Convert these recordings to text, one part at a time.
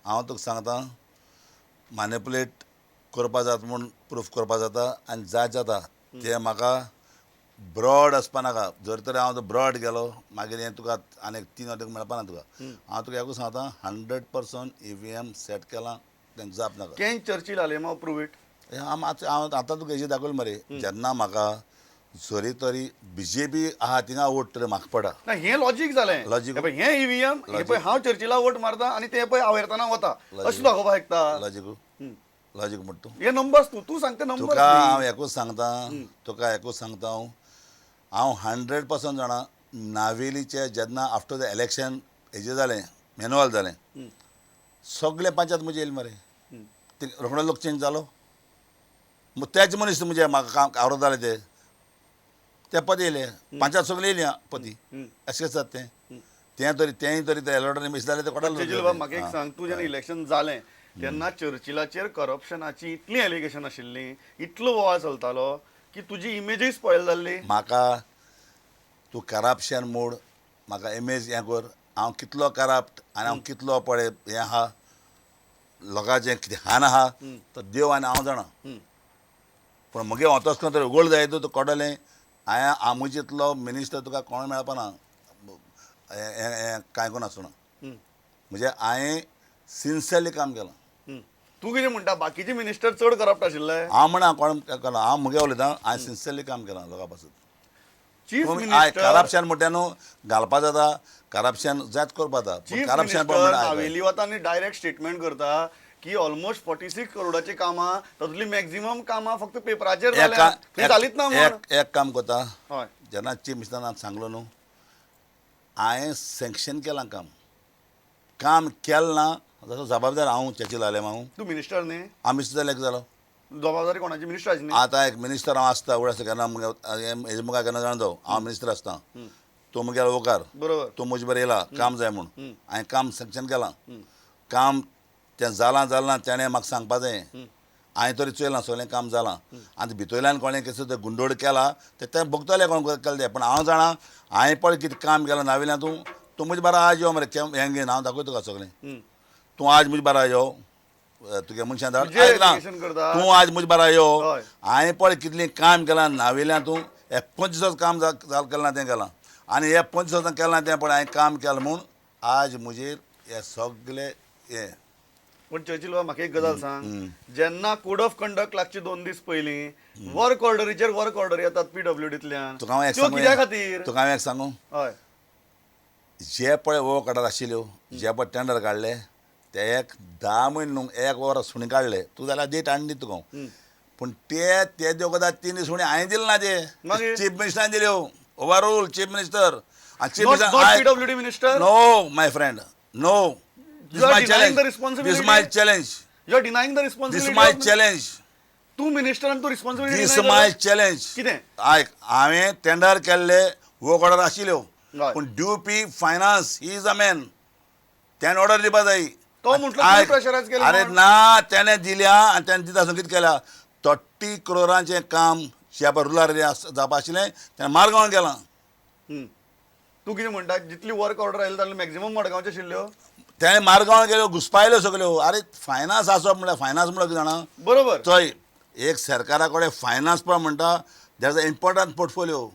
हांव तुका सांगता, मॅनिपुलेट करपा जाता म्हूण प्रूफ करपा जाता आनी जायत जाता. तें म्हाका ब्रॉड आसपा नाका. जर तर हांव ब्रॉड गेलो, मागीर हें तुका आनी 3 वटेन मेळपा ना तुका. हांव तुका एकूच सांगता, 100% EVM set केलां, तें जाप नाका. Can Churchill Alemao prove it? हांव आतां तुका हेजेर दाखयलें मरे. जेन्ना म्हाका जरी तरी बीजेपी आहा थिंगा वोट तरी म्हाका पडा. ना, हें लॉजीक जालें. Logic. हे पळय, हें ईव्हीएम, हे पळय, हांव चर्चिला वोट मारता आनी ते पळय हांव वता, अशें दाखोवपाक शकता? लॉजीक, लॉजीक म्हणटा तूं. हे नंबर्स, तूं तूं सांगता नंबर्स. तुका हांव एकूच सांगता, तुका एकूच सांगता, हांव हांव 100% जाणा, नावेलीचे जेन्ना आफ्टर the election हेजें जालें, मॅन्युअल जालें, सगळे पंचायत म्हजे येयले मरे. ते रोखडो लोक चेंज जालो. तेच मनीस म्हणजे म्हाका काम आवडताले, ते ते पद येयले, पंचायत सगळे येयली पती. अशें कशें जाता तें? तें तरी तेंय तरी ते एलॉटरी मिस जालें, ते चर्चिल बाब, म्हाका एक सांग, तूं जेन्ना इलेक्शन जालें तेन्ना चर्चिलाचेर करप्शनाची इतली एलिगेशन आशिल्ली, इतलो बोवाळ चलतालो की तुजी इमेजूय स्पॉयल जाल्ली. म्हाका तूं करप्शन मोड, म्हाका इमेज हें कर. हांव कितलो करप्ट आनी हांव कितलो पळय हें आहा, लोकांचें कितें हान आहा, तो देव आनी हांव जाणा. पूण म्हगे वतस तर उगड जाय तूं कळटलें. हांवें म्हजे इतलो मिनिस्टर तुका कोण मेळपा ना, हें कांय करून आसना. म्हणजे हांवें सिन्सियरली काम केलां. तूं कितें म्हणटा, बाकीचे मिनिस्टर चड करप्ट आशिल्ले? हांव म्हणा कोण केलां, हांव म्हगे उलयतां, हांवें सिन्सियरली काम केलां लोकां पासून. चीफ पूण मिनिस्टर करप्शन म्हणटा न्हू, घालपा जाता, करप्शन जायत करपा जाता, पूण चीफ करप्शन मिनिस्टर नावेली वता आनी डायरेक्ट स्टेटमेंट करता की ऑलमोस्ट 46 करोडाची कामां, तातूंतली मॅक्झिमम कामां फक्त पेपराचेर जाल्या, थंय जालीच ना म्हूण. एक काम करता. जेन्ना चीफ मिनिस्टरान सांगलो न्हू, हांवें सँक्शन केलां काम, काम केलें ना ताचो जबाबदार हांव चर्चिल आलेमांव हांव. तूं मिनिस्टर न्ही? हांव मिनिस्टर जाल्यार जालो. जबाबदारी कोणाची? मिनिस्टराची न्ही? आतां एक मिनिस्टर हांव आसता, उड आसता केन्ना हेजे मुखार केन्ना जाणा जावं, हांव मिनिस्टर आसता, तूं मुगेलो वोकार. तूं म्हजे बरें येयला, काम जाय म्हूण. हांवें काम सँक्शन केलां, काम तें जालां जालां ना तेणें म्हाका सांगपा जाय. हांवें तरी चोयलां सगळें काम जालां आनी भितरल्यान कोणें कसो तें गुंडोड केला तें तें भोगतलें कोण केलें तें. पूण हांव जाणा हांवें पळय कितें काम केलां नावेल्यान. तूं तूं म्हजे बारा आज यो मरे, हें घेवन हांव दाखयता तुका सगळें. तूं आज म्हजे बारा यो, तुगे मनशां धाड. तुजें आयक ना, allegation करता. तूं आज म्हजे बारा यो. हांवें पळय कितलें काम केलां नावेल्यान. तूं हे 25 वर्सां काम केलां तें केलां आनी हे 25 वर्सां केलां तें पळय हांवें काम केलां म्हूण आज म्हजेर हे सगळे हे. पण चर्चिल बाब, म्हाका एक गजाल सांग, जेन्ना कोड ऑफ कंडक्ट लागचे 2 दीस पयलीं वर्क ऑर्डरीचेर वर्क ऑर्डर येतात पीडब्ल्यूडींतल्यान, तुका हांव एक त्यो सांगू? कित्या खातीर? तुका हांव एक सांगू? जे पळय वर्क ऑर्डर आशिल्ल्यो, जे पळय टेंडर काडले, ते एक 10 म्हयने न्हू, एक वर सुणी काडले तूं जाल्यार डेट हाडून दिता तुका हांव. पूण ते ते देव 3 सुणी हांवें दिले ना ते. मागीर? चीफ मिनिस्टरान दिल्यो, ओवरऑल चीफ मिनिस्टर आनी chief Not minister. PWD minister? No my friend, no. You this are my denying challenge. the this responsibility? My challenge. You are denying the this responsibility. My challenge. तूं minister आनी तूं responsibility दीस माय challenge. कितें? आयक, हांवें tender केल्ले, work order आशिल्ल्यो, पूण DP finance, he is a man, तेणें ऑर्डर दिवपा जाय. तो म्हटलो तुवें pressurise केलें अरे म्हूण. ना, तेणें दिल्या आनी तेणें दिता आसून कितें केल्या, 30 क्रोरांचें काम जे पळय रुरल एरिया जावपा आशिल्लें तेणें मारगांव केलां. तूं कितें म्हणटा, जितली वर्क ऑर्डर आयली तातूंतली मॅक्झिमम मडगांवच्यो आशिल्ल्यो? तेणें मारगांव गेल्यो, घुसपायल्यो सगल्यो. अरे, फायनान्स आसप म्हणल्यार, फायनान्स म्हणल्यार कितें जाणा? चोय, एक सरकारा कडेन फायनान्स पळय म्हणटा, that is a important portfolio.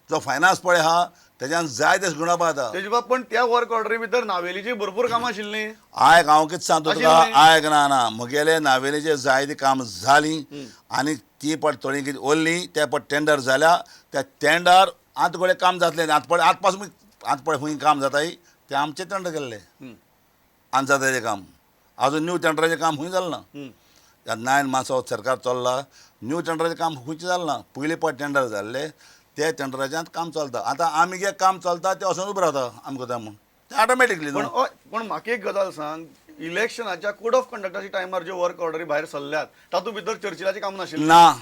जो फायनान्स पळय आहा, तेज्यान जाय तें गुणापा जाता. तेजे बाब, पण त्या वर्क ऑर्डरी भितर नावेलीची भरपूर कामां आशिल्लीं. आयक, हांव कितें सांगता तुका. आशिल्लीं. आयक, ना ना, म्हगेले नावेलीचे जायतीं काम जालीं आनी ती पट थोडी कितें उरलीं, ते पट टेंडर जाल्या, त्या टेंडर आतां कडेन काम जातलें. आतां पळय, आतां पासून आतां पळय खंय काम जाताय तें आमचें टेंडर केल्लें आनी जाता तें काम. अजून न्यू टेंडराचें काम खंय जालें ना. 9 मंथ्स सरकार चल्ला, न्यू टेंडराचें काम खंयचें जालें ना. पयलीं पळय टेंडर जाल्ले, ते टेंडराच्यान काम चलता. आतां आमगे काम चलता तें वचोन उबें रावता आमी करता म्हूण तें ऑटोमॅटिकली. पण हय, पण म्हाका एक गजाल सांग, इलेक्शनाच्या कोड ऑफ कंडक्टाच्या टायमार ज्यो वर्क ऑर्डरी भायर सरल्यात तातूंत भितर चर्चिलाची कामां नाशिल्लीं? ना,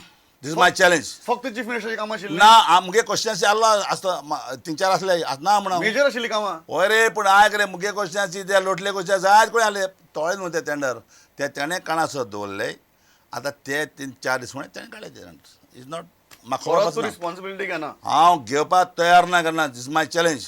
this my challenge. फक्त चीफ मिनिस्टराची कामां आशिल्लीं? ना, मुगे क्वेश्चन्स आसलो आसता, 3-4 आसले ना म्हणून. मेजर आशिल्लीं कामां. हय रे, पूण आयक रे, मुगे क्वेश्चन्स ते लोटले क्वेश्चन जायत कोण आसले तोळे न्हू ते टेंडर ते तेणें काणासो दवरले. आतां ते 3-4 दीस म्हणून तेणें काडले ते, is not म्हाका खबर परत तूं आसना. रिस्पॉन्सिबिलिटी घेना? हांव घेवपाक तयार ना केन्ना. दीस माय चॅलेंज.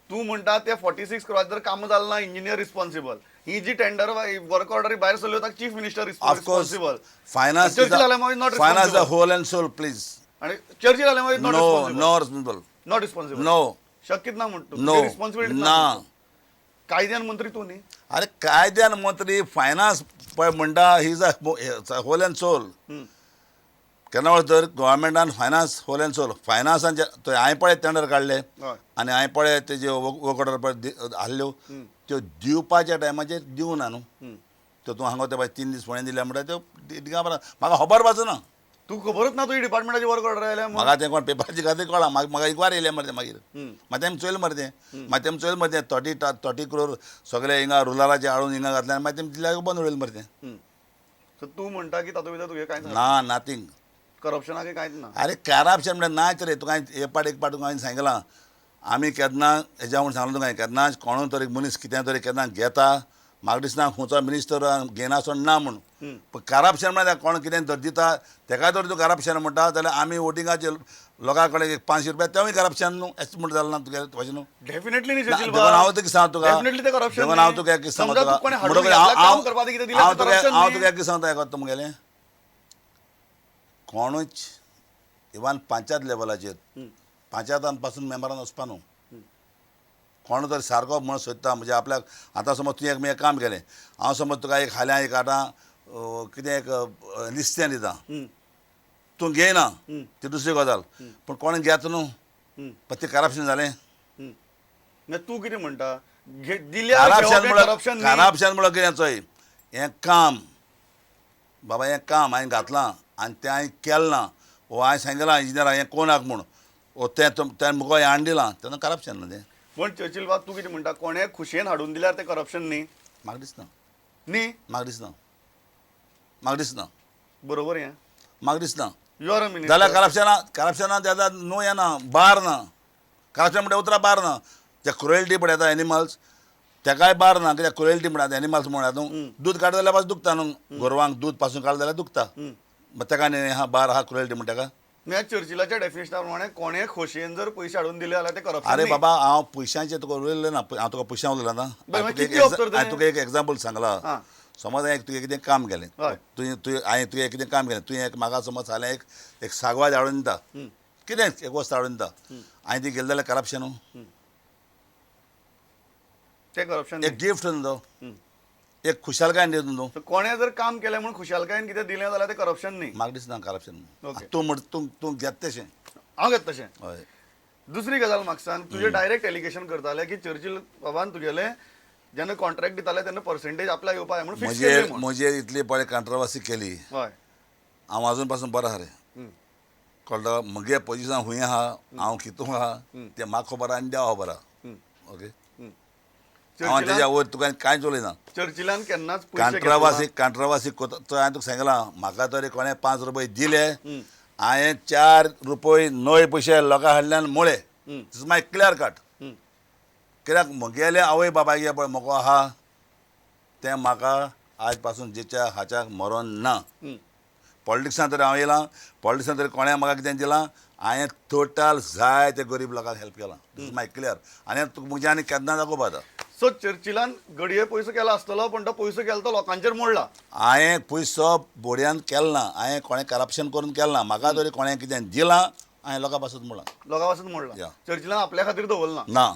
तूं म्हणटा ते 46 क्रोराचेर जर कामां जालें ना, इंजिनियर रिस्पॉन्सिबल. ही जी टेंडर वर्क ऑर्डर भायर सरल्यो ताका chief minister of course responsible. Finance Churchill Alemao is not finance the responsible. Whole and sole please. आणि Churchill Alemao is not no responsible. No responsible. Not responsible. No. शक्यच ना म्हणतो no responsibility. ना. कायद्यान मंत्री तूं न्ही. अरे कायद्यान मंत्री फायनान्स पळय म्हणटा he is a whole and sole. केन्ना वळख तर गव्हर्मेंटान फायनान्स होल एंड सोल फायनान्सान थंय हांवें पळय टेंडर काडले आनी हांवें पळय तेजे वर्क ऑर्डर पळय आहल्यो त्यो दिवपाच्या टायमाचेर दिवना न्हू. त्यो तूं हांगा ते पळय 3 दीस फुडें दिल्या म्हणटा त्यो दिगंबरा म्हाका खबर पासून ना. तूं खबरच ना तुजी डिपार्टमेंटाची वर्क ऑर्डर आयल्या. म्हाका तें कोण पेपराचे खातीर कळ्ळां. म्हाका इन्क्वायरी येयल्या मरे तें मागीर. मागीर तेम चोयलें मरे तें. मागीर तेम चोयलें मरे तें 30 क्रोर सगळे हिंगा रुलराचे हाडून हिंगा घातले आनी मागीर तेम दिल्यार बंद उडयलें मरे तें. सो तूं म्हणटा की तातूंत भितर तुगें कांयच ना, नथींग. करप्शनाक कांयच ना. अरे करप्शन म्हणल्यार नाच रे. तुका एक पाट एक पाट तुका हांवें सांगलां आमी केन्ना हेज्या म्हूण सांगलां तुका केन्ना कोणूय तरी मनीस कितें तरी केन्ना घेता म्हाका दिसना खंयचो मिनिस्टर घेनासतना ना म्हूण. पूण करप्शन म्हळ्यार कोण कितें दर दिता तेका जर तूं करप्शन म्हणटा जाल्यार आमी वोटिंगाचेर लोकां कडेन एक 500 रुपया तेवूय करप्शन न्हू अशें म्हणटा जालें ना तुगे भाशेन न्हू. डेफिनेटली न्ही देखून चर्चिल हांव तुका सांगता तुका. डेफिनेटली ते करप्शन. देखून हांव तुका एक सांगता तुका. हांव तुका एक सांगता आयकता तुमगेलें कोणूच इवन पंचायत लेवलाचेर पंचायतान पासून मेंबरान वचपा न्हू. कोण तरी सारको म्हणून सोदता म्हणजे आपल्याक आतां समज तुवें एक काम केलें हांव समज तुका एक फाल्यां एक आतां कितें एक निस्तें दिता तूं घेयना ती दुसरी गजाल पूण कोण घेता न्हू पण तें करप्शन जालें. तूं कितें म्हणटा? करप्शन करप्शन म्हणल्यार कितें चोय हें काम बाबा हें काम हांवें घातलां आनी तें हांवें केलें ना वो हांवें सांगलां इंजिनियराक हें कोणाक म्हूण वो तें तें मुखार हें हाडून दिलां तेन्ना करप्शन न्हू तें. पूण चर्चिल बाब तूं कितें म्हणटा कोणें खुशयेन हाडून दिल्यार तें करप्शन न्ही? म्हाका दिसना. न्ही? म्हाका दिसना. म्हाका दिसना. बरोबर हें? म्हाका दिसना. You are a minister. जाल्यार करप्शना करप्शना तेका न्हू येना बार ना. करप्शन म्हणटा उतरां बार ना. ते क्रुएल्टी पळयता एनिमल्स तेकाय बार ना. कित्याक क्रुएल्टी म्हणटा एनिमल्स म्हणटा तूं दूद काडटा जाल्यार पासून दुखता न्हू गोरवांक दूद पासून काडटा जाल्यार दुखता तेका न्ही हा बार हा क्रुएल्टी म्हणटा तेका. ह्या चर्चिलाच्या डेफिनेशना प्रमाणे कोणे खोशयेन जर पयशे हाडून दिले जाल्यार ते करप्शन. अरे बाबा हांव पयशांचें तुका उलयलें ना. हांव तुका पयशां उलयलां ना. हांवें तुका एक एग्जाम्पल सांगला. समज हांवें तुवें कितें काम केलें तुवें तुवें हांवें तुवें कितें काम केलें तुवें एक म्हाका समज फाल्यां एक एक सागवाद हाडून दिता कितें एक वस्त हाडून दिता हांवें ती गेली जाल्यार करप्शन न्हू. तें करप्शन एक गिफ्ट न्हू तो एक खुशालकायेन दिता न्हू. कोणें जर काम केलें म्हूण खुशालकायेन कितें दिलें जाल्यार तें करप्शन न्ही. म्हाका दिसना करप्शन. तूं म्हण तूं तूं घेत तशें हांव घेत तशें. हय. दुसरी गजाल म्हाका सांग तुजें डायरेक्ट एलिगेशन करताले की चर्चिल बाबान तुगेलें जेन्ना कॉन्ट्रॅक्ट दिताले तेन्ना पर्सेंटेज आपल्याक येवपा जाय म्हणून फिक्स केल्लें. म्हजेर इतली पळय कंट्रोवर्सी केली. हय. हांव आजून पासून बरो आहा रे. कळटा म्हगे पोजिशन खूंय आहा हांव कितू आहा तें म्हाका खबर आहा आनी देवा खबर आहा. ओके हांव तेज्या वयर तुका कांयच उलयना. चर्चिलान केन्नाच कंट्रोवर्सी कंट्रोवर्सी तो हांवें तुका सांगलां म्हाका तरी कोणें 5 रुपये दिले हांवें 4 रुपये 9 पयशे लोकां कडल्यान मोळे. Is my clear cut. कित्याक म्हगेले आवय बापायगे पळय म्हाका आहा तें म्हाका आज पासून जेच्या हाच्याक मरोन ना. पॉलिटिक्सान तरी हांव येयलां पॉलिटिक्सान तरी कोणें म्हाका कितें दिलां हांवें टोटल जाय ते गरीब लोकांक हेल्प केलां. Is my clear. आनी तुका म्हज्या आनी केन्ना दाखोवपा आतां. सो चर्चिलान घडये पयसो केला आसतलो पण तो पयसो केलो तो लोकांचेर मोडला. हांवें पयसो बोडयान केलो ना. हांवें कोणें करप्शन करून केलें ना. म्हाका तरी कोणें कितें दिलां हांवें लोकां पासून मोडलां. लोकां पासून मोडलां. चर्चिलान आपल्या खातीर दवरना ना.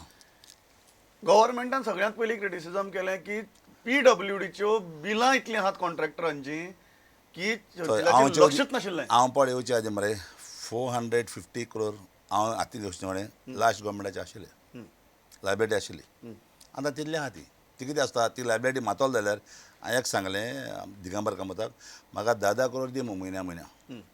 गव्हर्मेंटान सगळ्यांत पयलीं क्रिटिसिजम केलें की पीडब्ल्यूडीच्यो बिलां इतलीं आहात कॉन्ट्रॅक्टरांचीं की चर्चिलाचें लक्षच नाशिल्लें. हांव पळय येवचे आदीं मरे 450 क्रोर हांव हातीन घेवचें मरे लास्ट गव्हर्मेंटाचे आशिल्ले लायबिलिटी आशिल्ली. आतां तितली आहा ती ती कितें आसता ती लायबिलिटी मातलो जाल्यार हांवें एक सांगलें दिगंबर कामताक म्हाका 10-10 करोड दी म्हयन्या म्हयन्या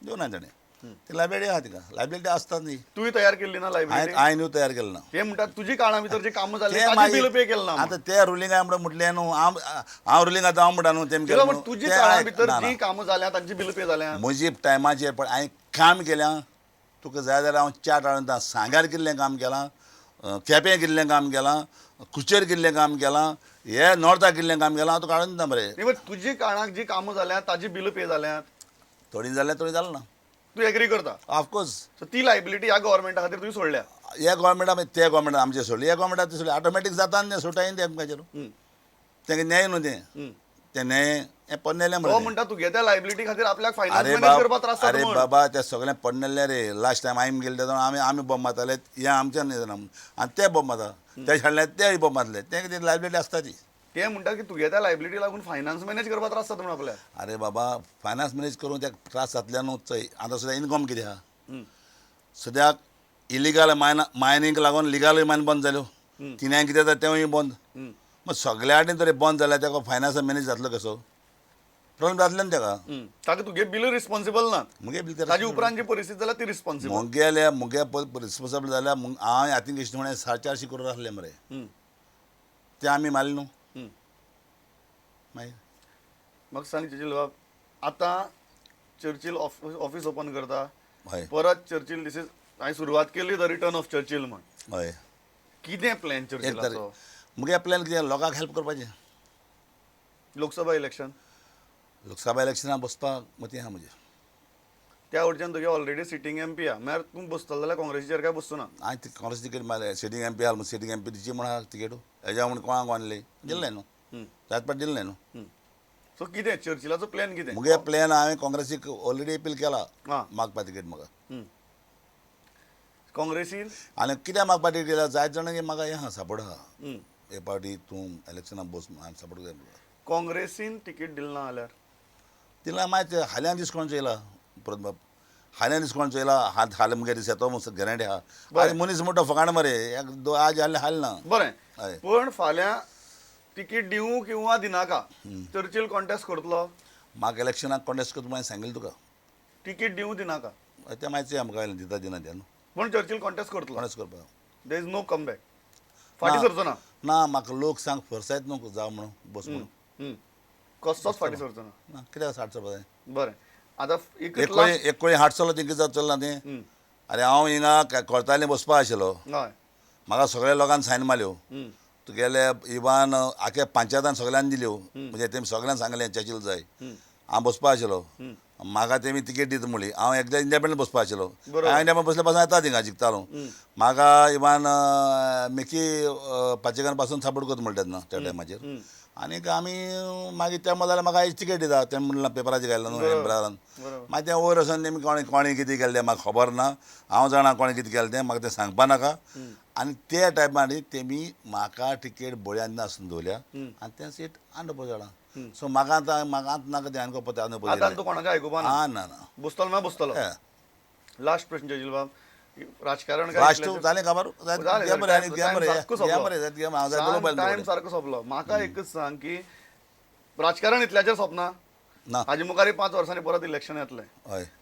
दिवना ताणें. ती लायबिलिटी आहा तिका लायबिलिटी आसता न्ही. तुवें तयार केल्ली ना लायबिलिटी? हांवें न्हू तयार केलें ना. ते म्हणटा तुजी काळा भितर जी कामां जालीं ताची बिल पे केलें ना. आतां ते रुलींग हांवें म्हटलें न्हू हांव रुलींग आतां हांव म्हणटा न्हू तें. तुजी काळा भितर जी कामां जाल्या तांची बिल पे जाल्या. म्हजी टायमाचेर पण हांवें काम केल्यां तुका जाय जाल्यार हांव चार्ट हाडून दिता. सांग्यार कितलें काम केलां केपें कितलें काम केलां कुचेर कितलें काम केलां हे नॉर्थाक कितलें काम केलां हांव तुका हाडून दिता मरे. तुजी काळाक जी कामां जाल्या ताजी बिल पे जाल्यात थोडी जाल्यार थोडी जालें ना. तूं एग्री करता? ऑफकोर्स. सो ती लायबिलिटी ह्या गव्हर्मेंटा खातीर तुवें सोडल्या. ह्या गव्हर्मेंटा मागीर ते गव्हर्मेंटान आमचें सोडली ह्या गव्हर्मेंटान सोडली ऑटोमॅटीक जाता न्ही सोडटाय ते आमकां. तेंका न्याय न्हू तें, तें न्याय हें पोन्नेलें तो मरे. म्हणटा तुगे त्या लायबिलिटी खातीर आपल्याक फायनान्स अरे मॅनेज करपाक बाब, त्रास जाता अरे म्हण. बाबा, ते सगळें पडलेले रे. लास्ट टायम आमी गेले तेन्ना आमी आमी बॉम्ब मारताले, हे आमच्यान न्ही जाणा आनी ते बॉम्ब मारता, ते छाडले तेय बॉम्ब मारले, तें कितें लायबिलिटी आसता ती. ते म्हणटा की तुगे त्या लायबिलिटी लागून फायनान्स मॅनेज करपाक त्रास जाता म्हण आपल्याक. अरे बाबा, फायनान्स मॅनेज करून ते त्रास जातले न्हू. चोय आतां सद्या इनकम कितें आहा, सद्याक इलिगल मायनींग लागून लिगल मायन बंद जाल्यो, तिन्याक कितें जाता तेंवूय बंद. मग सगळ्या वाटेन तरी बंद जाल्यार तेका फायनान्स मॅनेज जातलो कसो, प्रॉब्लेम जातले न्हू तेका. ताका तुगे बिल रिस्पॉन्सिबल ना, मुगे बिल ताजे उपरांत जी परिस्थिती जाल्या ती रिस्पॉन्सिबल. मुगेले मुगे रिस्पॉन्सिबल जाल्यार हांवें हातीन कशी म्हळ्यार 450 करोड आसले मरे, ते आमी मारले न्हू. मागीर म्हाका सांग चर्चिल बाब, आतां चर्चिल ऑफिस ओपन करता, हय परत चर्चिल दिस is हांवें सुरवात केली the return of Churchill म्हण, हय कितें प्लॅन एक तारीख चर्चिलाचो? मुगे प्लॅन कितें, लोकांक हेल्प करपाचें. लोकसभा इलेक्शन, लोकसभा इलेक्शनाक बसपाक मती आहा म्हजें. त्या वटच्यान तुगे ऑलरेडी सिटींग एम पी आहा, म्हळ्यार तूं बसतलो जाल्यार काँग्रेसीचेर काय बसचो ना? हांवें ती काँग्रेस तिकेट मारले, सिटींग एम पी आहा, सिटींग एम पी दिची म्हण आहा तिकेटू, हेज्या म्हण कोणाक आणली दिल्लें न्हू, जात पाट दिल्लें न्हू. सो कितें चर्चिलाचो प्लॅन कितें? मुगे प्लॅन हांवें काँग्रेसीक ऑलरेडी अपील केला मागपा तिकेट म्हाका काँग्रेसीन. आनी कित्याक मागपा तिकेट केला, जायत जाणां की म्हाका हें आहा, सपोर्ट आहा, हे पावटी तूं इलेक्शनाक बस, हांवें सपोर्ट जाय म्हाका. काँग्रेसीन तिकीट दिलें ना जाल्यार तिला मागीर हाल्यां दीस कोण चोयला परत बाब, हाल्यां दीस कोण चोयला, हात हाल मुगे दीस येतो गॅरंटी आहा. आनी मनीस मोठो फकाण मरे, एक आज हाल हाल ना. बरें, हय. पण फाल्यां तिकीट दिवं किंवा दिनाका, चर्चिल कॉन्टेस्ट करतलो? म्हाका इलेक्शनाक कॉन्टेस्ट करता मागीर सांगेल तुका. तिकीट दिवं दिनाका तें मागीर चोय आमकां दिता दिना तें न्हू. पण चर्चिल कॉन्टेस्ट करतलो? कॉन्टेस्ट करपाक there is no come back, फाटीं सरचो ना? ना, म्हाका लोक सांग फोर्सायत न्हू जावं म्हणून, बस म्हणून. कसोच फाटीं सरचो ना? ना, कित्याक साठ सरपा जाय? बरें, आतां एक एक कोळी हाट चल्लो तेंका जात चल्ला तें. अरे हांव हिंगा कोर्ताले बसपा आशिल्लो, म्हाका सगळ्या लोकांनी सायन मारल्यो, तुगेले इवन आख्या पंचायतान सगळ्यांनी दिल्यो, म्हणजे तेमी सगळ्यांनी सांगलें चर्चिल जाय. हांव बसपा आशिल्लो, म्हाका तेमी तिकेट दिता म्हणली, हांव एकदां इंडिपेंडंट बसपा आशिल्लो, हांव इंडिपेंडंट बसले पासून येता थिंगा जिखतालो. म्हाका इवन मिकी पाचेकान पासून सपोर्ट करता म्हणटा तेन्ना त्या टायमाचेर. आनीक आमी मागीर त्या जाल्यार म्हाका आयज तिकेट दिता तें म्हणलां पेपराचेर घायला न्हू एम्परारान. मागीर तें वयर वचोन तेमी कोणें कोणें कितें केलें तें म्हाका खबर ना, हांव जाणा कोणें कितें केलें तें, म्हाका तें सांगपा नाका. आनी त्या टायमार तेमी म्हाका तिकेट बळयान नासून दवरल्या आनी तें सीट आनी जालां. सो म्हाका आतां म्हाका आतां नाका तें आनी पत्ता आतां तूं कोणाचें आयकुपा ना? ना ना, बसतलो ना बसतलो. लास्ट प्रश्न चर्चिल बाब, राजकारण लास्ट जालें खबर, टायम सारको सोंपलो. म्हाका एकच सांग की राजकारण इतल्याचेर सोंपना, हाजे मुखार 5 वर्सांनी परत इलेक्शन येतलें.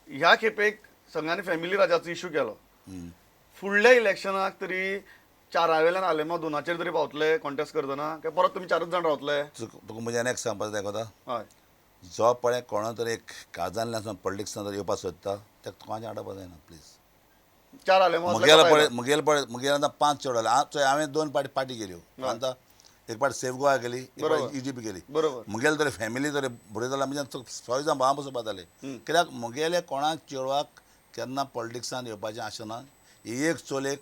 ह्या खेपेक सगळ्यांनी फॅमिली राजाचो इशू केलो, फुडल्या इलेक्शनाक तरी 4 वेल्यान आलेमाव 2 तरी पावतले कॉन्टेस्ट करतना, काय परत तुमी 4 जाण रावतले? तुका म्हज्या एक सांगपाक जाय कोता, हय, जो पळय कोणा तरी एक काजान पॉलिटिक्सान जर येवपाक सोदता ताका कोणाचें आडोवपाक जायना प्लीज. 4 आलेमाव मुगेलो पळय, मुगेलो पळय, मुगेलो आतां 5 चेडो जाले. हांवें 2 पाटी पार्टी केल्यो, आतां एक पाट सेफ गोवा केली, एक पाट ईजीपी केली. बरोबर, मुगेले तरी फॅमिली तरी बरी जाल्यार म्हणजे सगळे जाण भाव बसोवपा जाले. कित्याक मुगेले कोणाक चेडवाक केन्ना पॉलिटिक्सान येवपाचें आसना. ही एक चलयेक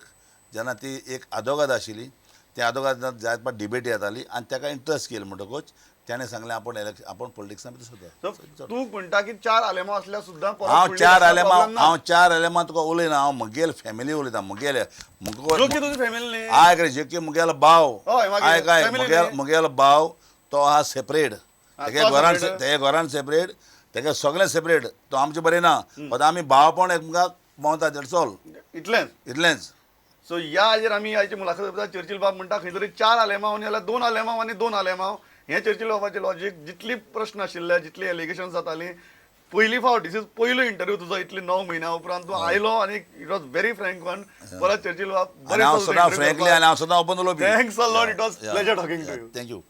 जेन्ना ती एक आदोगाद आशिल्ली, त्या आदोगाद जायत पाट डिबेट येताली आनी ताका इंट्रस्ट केली म्हणटकूच तेणें सांगलें आपण आपण पॉलिटिक्सान भितर सोदता. तूं म्हणटा की 4 आलेमाव आसल्यार सुद्दां हांव 4 आलेमाव, हांव 4 आलेमाव तुका उलयना, हांव म्हगेल फॅमिली उलयता. म्हगेले आयक रे, जेकी म्हगेलो भाव, आयक आयक, म्हगेलो भाव तो आहा सेपरेट, तेगे घरान तेगे घरान सेपरेट, तेगे सगळें सेपरेट, तो आमचें बरें ना, फक्त आमी भावपण एकमेकाक भोंवता, that's all, इतलेंच इतलेंच. सो ह्या हाजेर आमी आयची मुलाखत करता. चर्चिल बाब म्हणटा खंय तरी 4 आलेमाव आनी जाल्यार 2 आलेमाव आनी 2 आलेमाव, हें चर्चिल बाबाचें लॉजीक. जितली प्रश्न आशिल्ले, जितली एलिगेशन जाताली, पयली फावट दिस is पयलो इंटरव्यू तुजो इतली 9 म्हयन्या उपरांत तूं आयलो आनी it was very frank one. परत चर्चिल बाब हांव सदां फ्रँकली आनी हांव सदां ओपन उलोवपी. Thanks a lot, it was pleasure talking to you. Thank you.